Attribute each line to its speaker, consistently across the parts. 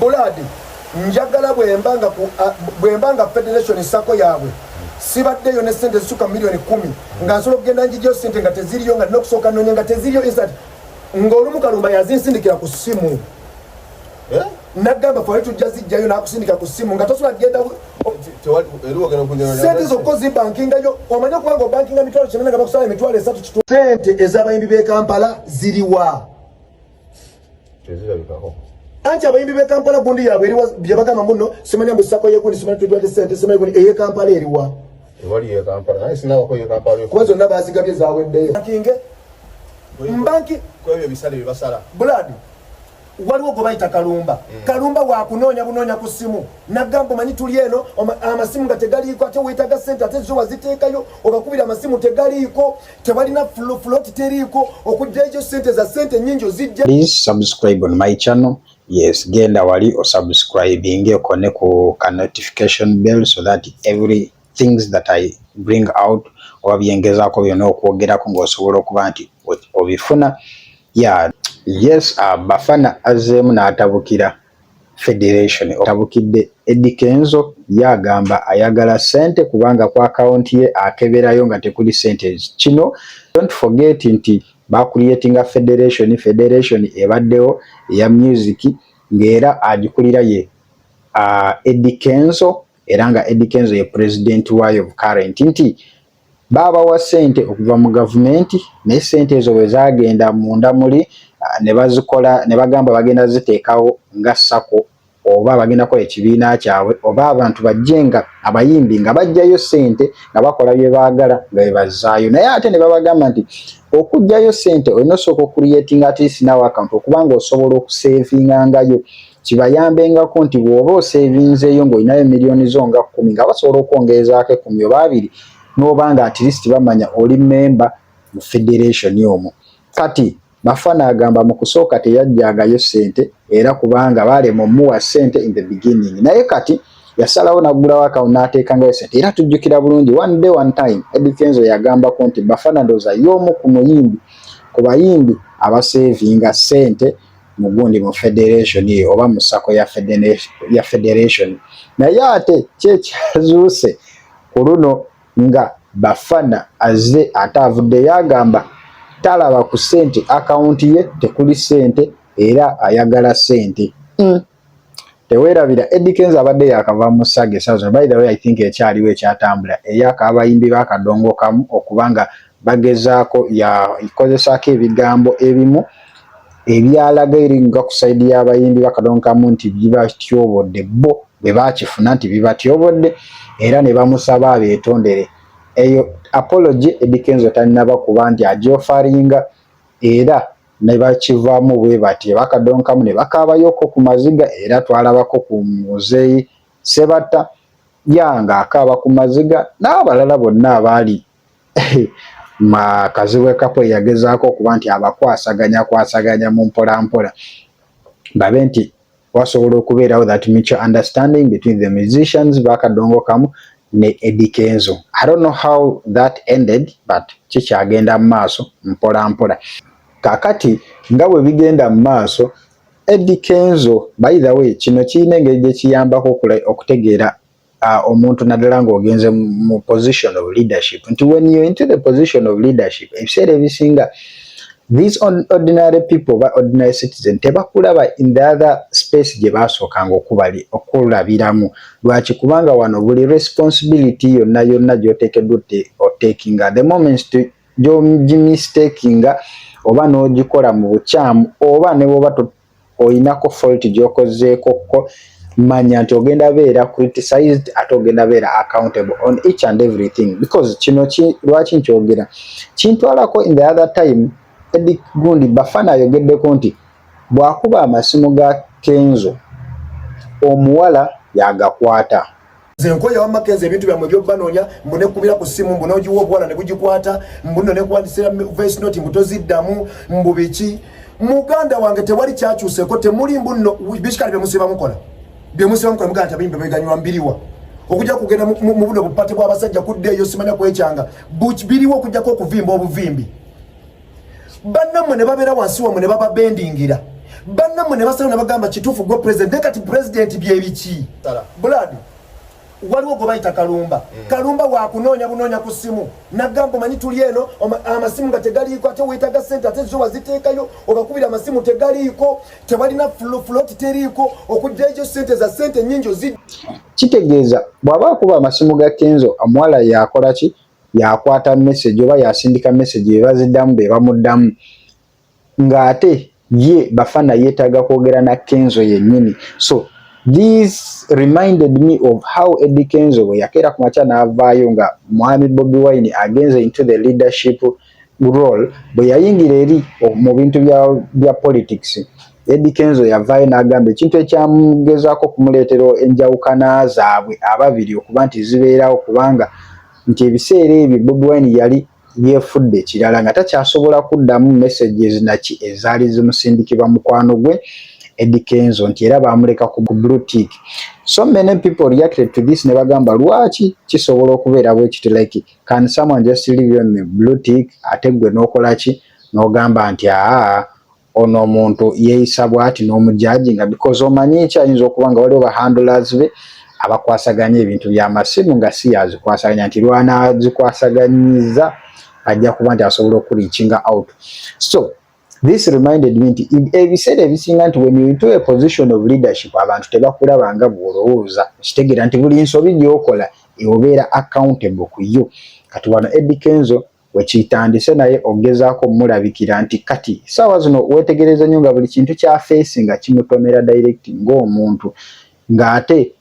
Speaker 1: Buladi, njagala bwemba nga federation SACCO yaabwe sibaddeyo ne sente zisuka miliyoni 10, nga nsobola okugenda njijyo sente nga teziriyo, nga nina okusooka nonya nga teziriyo instant, ng'olumu Kalumba yazinsindikira ku ssimu.
Speaker 2: Eh?
Speaker 1: Nagamba ffe tujja zijjayo, nakusindika ku ssimu nga tosobola kugenda.
Speaker 2: Eri wagenda kunyonya.
Speaker 1: Sente zokka ozibankingayo, omanye okubanga obankinga 800,000 nga bakusala 30,000 kitu. Sente ez'abayimbi b'e Kampala ziriwa?
Speaker 2: Tezirabikako.
Speaker 1: Anti abayimbi b'e Kampala gundi yaabwe eriwa? Bye bagamba muno, simanya mu SACCO yegundi, simanya tutwate sente, simanya gundi ey'e Kampala eriwa?
Speaker 2: Ewali ye Kampala, naye sinabako ye Kampala.
Speaker 1: Kuba zonna bazigabye, zaweddeyo. Bankinge mbanki.
Speaker 2: Kwebyo ebisale bye basala.
Speaker 1: Buladi, waliwo gwe bayita Kalumba. Kalumba wakunoonya bunoonya ku ssimu, nagamba omanyi tuli eno, amasimu nga tegaliiko, ate weetaaga sente, ate zo waziteekayo, obakubira amasimu tegaliiko, tewalina float, teriiko okugjayo sente za sente nyingi ozijja.
Speaker 3: Please subscribe on my channel. Yes, genda wali osubscribing, okone ku ka notification bell so that every things that I bring out oba byengezaako byonna okwogerako ng'osobola okuba nti obifuna. Yeah, yes, Bafana azzeemu n'atabukira federation, atabukidde Eddy Kenzo. Ye agamba ayagala ssente kubanga ku akawunti ye akeberayo nga tekuli ssente. Kino don't forget nti bacreatinga federation, federation ebaddewo eya music, ng'era agikulira ye Eddy Kenzo, era nga Eddy Kenzo ye president waayo current, nti baabawa ssente okuva mu gavumenti, naye ssente ezo bwe zaagenda munda muli ne bazikola ne bagamba bagenda ziteekawo nga SACCO oba bagenda kukola ekibiina kyabwe, oba abantu bajje nga abayimbi nga bajjayo ssente nga bakola bye baagala nga bwe bazzaayo. Naye ate ne babagamba nti okuggyayo ssente olina osooka okucreatinga at least nawe account okuba nga osobola okusavingangayo, kibayambengako nti bw'oba osavinzeeyo ng'olinayo miliyoni zo nga 10, nga basobola okwongerezaako 10 oba 20, n'oba nga at least bamanya oli member mu federation omwo. Kati Bafana agamba mu kusooka teyajjangayo ssente, era kubanga baalema omuwa ssente in the beginning, naye kati yasalawo n'aggulawo akawunti n'ateekangayo ssente. Era tujjukira bulungi, one day, one time, Eddy Kenzo yagambako nti Bafana ndowooza y'omu ku muyimbi, ku bayimbi abasevinga ssente mu gundi, mu federation eyo oba mu SACCO ya federation. Naye ate ki ekyazuuse ku luno nga Bafana azze ate avuddeyo agamba talaba ku ssente, akawunti ye tekuli ssente, era ayagala ssente. Teweerabira Eddy Kenzo abadde yakava mu saga esazo. By the way, I think ekyaliwo ekyatambula eyaka abayimbi b'akadongo kamu okuba nga bagezaako yakozesaako ebigambo ebimu ebyalaga eri nga ku side y'abayimbi bakadongo kamu nti bibatyobodde, bo bwe bakifuna nti bibatyobodde, era ne bamusaba abeetondere. Eyo apology Eddy Kenzo tannaba kuba nti agyofferinga, era ne bakivaamu bwe bati bakadonkamu ne bakaabayoko ku maziga. Era twalabako ku muzeeyi Sebatta yanga akaaba ku maziga n'abalala bonna abaali Kazibwe Kapo yagezaako okuba nti abakwasaganya kwasaganya mu mpolampola babe nti wasobola okubeerawo that mutual understanding between the musicians bakadongo kamu ne Eddy Kenzo. I don't know how that ended, but kikyagenda mu maaso mpola mpola. Kakati nga bwe bigenda mu maaso, Eddy Kenzo, by the way, kino kirina engeri gye kiyambako okutegeera omuntu, naddala ng'ogenze mu position of leadership, nti when you're into the position of leadership, ebiseera ebisinga these ordinary people ba ordinary citizen tebakulaba in the other space gye basookanga okulabiramu. Lwaki? Kubanga wano buli responsibility yonna yonna gy'oteekeddwa otakinga, the moment gy'ogimistakinga oba n'ogikola mu bukyamu oba ne bw'oba oyinako fault gy'okozeekokko, manya nti ogenda beera criticized, ate ogenda beera accountable on each and everything. Because kino lwaki nkyogera, kintwalako in the other time Eddy gundi Bafana ayogeddeko nti bw'akuba amasimu ga Kenzo, omuwala yagakwata.
Speaker 1: Nze nkoye wamma Kenzo ebintu byammwe ebyokubanoonya, mbu nekubira ku ssimu, mbu n'ogiwa obuwala ne bugikwata, mbu nno nekuwandisira voice note, mbu toziddamu, mbu biki. Muganda wange, tewali kyakyuseko, temuli. Mbu nno bikikali byemusiba mukola, byemusiba mukola, muganda nti abayimbi beganyulwa mbiriwa? Okujja kugenda mu buno bupate bw'abasajja kudda eyo, simanya kwekyanga biriwo, okujjako okuvimba obuvimbi bannammwe ne babeera wansi wammwe ne bababendingira. Bannammwe ne basalawo ne bagamba, "Kituufu, gwe president." Naye kati president byebiki? Blood, waliwo gwe bayita Kalumba. Kalumba wakunoonya bunoonya ku ssimu, nagamba, "Omanyi tuli eno, amasimu nga tegaliiko, ate weetaga sente, ate zo waziteekayo, obakubira amasimu tegaliiko, tewalina float, teriiko okugjayo sente za sente nyingi ozi."
Speaker 3: Kitegeeza bw'aba akuba amasimu ga Kenzo, omuwala yakola ki? Yakwata message oba yasindika message, bebaziddamu, be bamuddamu, ng'ate ye Bafana yeetaaga kwogera na Kenzo yennyini. So this reminded me of how Eddie Kenzo bwe yakeera ku makya n'avaayo nga mwami Bobi Wine agenze into the leadership role. Bwe yayingira eri mu bintu bya politics, Eddie Kenzo yavaayo n'agamba ekintu ekyamugezaako okumuleetera enjawukana zaabwe ababiri okuba nti zibeerawo, kubanga nti ebiseera ebyo Bobi Wine yali yeefudde ekirala nga takyasobola kuddamu messages naki ezaali zimusindikibwa mukwano gwe Eddie Kenzo, nti era baamuleka ku blue tick. So many people reacted to this ne bagamba, lwaki kisobola okubeera bwe kiti? Like, can someone just leave you on the blue tick, ate gwe n'okola ki, n'ogamba nti, "Aa, ono omuntu yeeyisa bw'ati," n'omujudginga because omanyi ki, ayinza okuba nga waliwo bahandlers be abakwasaganya ebintu by'amasimu nga si yazikwasaganya, nti lwanazikwasaganyiza ajja kuba nti asobola okureachinga out. So this reminded me nti ebiseera ebisinga nti when you into a position of leadership, abantu tebakulaba nga bw'olowooza. Kitegeera nti buli nsobi gy'okola obeera accountable ku yo. Kati wano Eddie Kenzo wekitandise naye ogezaako omulabikira nti kati saawa zino weetegereza nnyo nga buli kintu kya face nga kimutomera direct ng'omuntu, ng'ate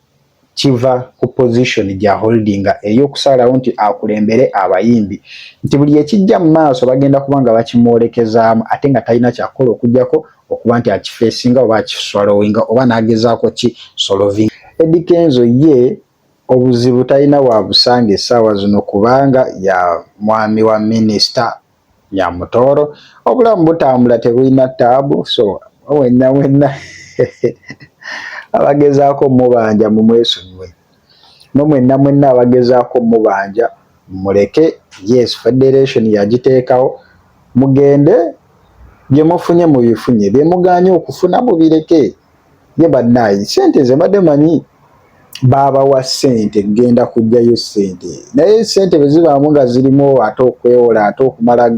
Speaker 3: kiva ku position gya holdinga ey'okusalawo nti akulembere abayimbi, nti buli ekijja mu maaso bagenda kuba nga bakimwolekezaamu, ate nga talina kyakukola okuggyako okuba nti akifacinga oba akiswallowinga oba n'agezaako ki solving. Eddie Kenzo ye obuzibu talina wabusanga essaawa zino, kubanga ya mwami wa minisita Nyamutooro, obulamu butambula, tebulina taabu. So wenna wenna abagezaako mubanja, mumwesonyiwe. No mwenna mwenna abagezaako mubanja, muleke. Yes, federation yagiteekawo, mugende bye mufunye mubifunye, bye muganye okufuna mubireke. Ye bannaayi, sente ze mbadde manyi baabawa ssente, genda kuggyayo ssente, naye ssente bwe zibaamu nga zirimu ate okwewola, ate okumala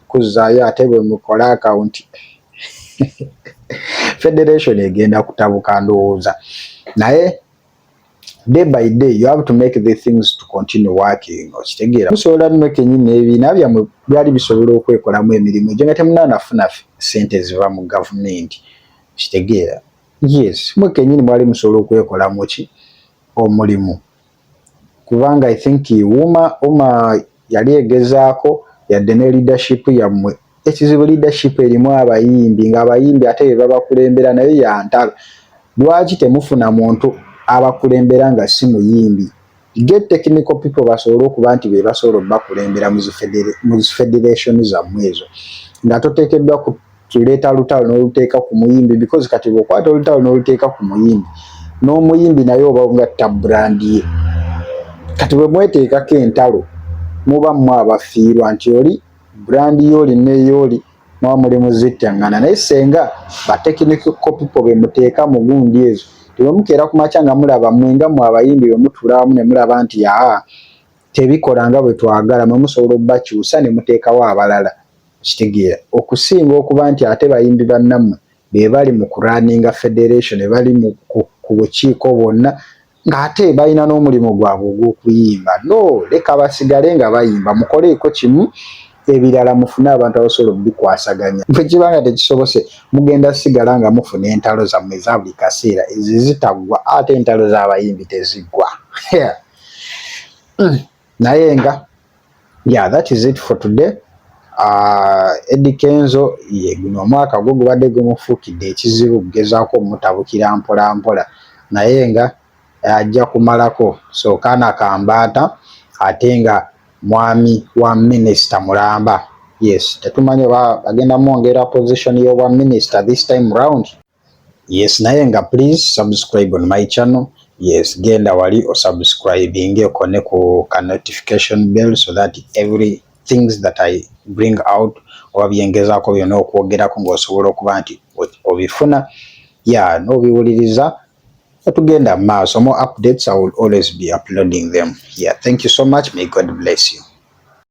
Speaker 3: kuzzaayo, ate bwe mukola akawunti, federation egenda kutabuka ndowooza. Naye day by day you have to make the things to continue working. Okitegeera, musobola nno kennyini n'ebibiina byammwe byali bisobola okwekolamu emirimu egyo nga temunaanafuna ssente ziva mu gavumenti. Kitegeera, yes, mwe kennyini mwali musobola okwekolamu ki omulimu, kubanga I think UMA yali egezaako yadde ne leadership yammwe. Ekizibu leadership erimu abayimbi, ng'abayimbi ate be babakulembera, naye yantalo. Lwaki temufuna muntu abakulembera nga si muyimbi? Get technical people basobole okuba nti be basobola obbakulembera mu federation zammwe ezo, nga toteekeddwa kuleeta lutalo n'oluteeka ku muyimbi, because kati bw'okwata olutalo n'oluteeka ku muyimbi, n'omuyimbi naye oba ngatta brand ye. Kati bwe mweteekako entalo, muba mmwe abafiirwa, nti oli brand y'oli neyooli muba muli muzityaŋŋana. Naye senga ba technical people be muteeka mu gundi ezo, tebamukeera ku makya nga mulaba mmwe nga mmwe abayimbi bwe mutuula wamu ne mulaba nti, "Aa, tebikola nga bwe twagala," mwe musobola obbakyusa ne muteekawo abalala. Kitegeera, okusinga okuba nti ate bayimbi bannammwe be bali mu kurunninga federation, bali ku bukiiko bwonna, ng'ate balina n'omulimu gwabwe ogw'okuyimba. No, leka basigale nga bayimba, mukoleeko kimu, ebirala mufune abantu abasobola obikwasaganya. Bwe kiba nga tekisobose, mugenda sigala nga mufuna entalo zammwe eza buli kaseera ezo zitaggwa, ate entalo z'abayimbi teziggwa. Naye nga yeah, that is it for today. Eddie Kenzo ye guno omwaka gwo gubadde gumufuukidde ekizibu, kugezaako omutabukira mpola mpola, naye nga ajja kumalako. So kaana kambaata, ate nga mwami wa minisita mulamba. Yes, tetumanyi oba bagenda mwongera position y'obwa minisita this time round. Yes, naye nga please subscribe on my channel. Yes, genda wali osubscribinge, okone ku ka notification bell so that every things that I bring out oba byengezaako byonna okwogerako ng'osobola okuba nti Obifuna ya n'obiwuliriza, otugenda mu maaso. More updates, I will always be uploading them here. Thank you so much. May God bless you.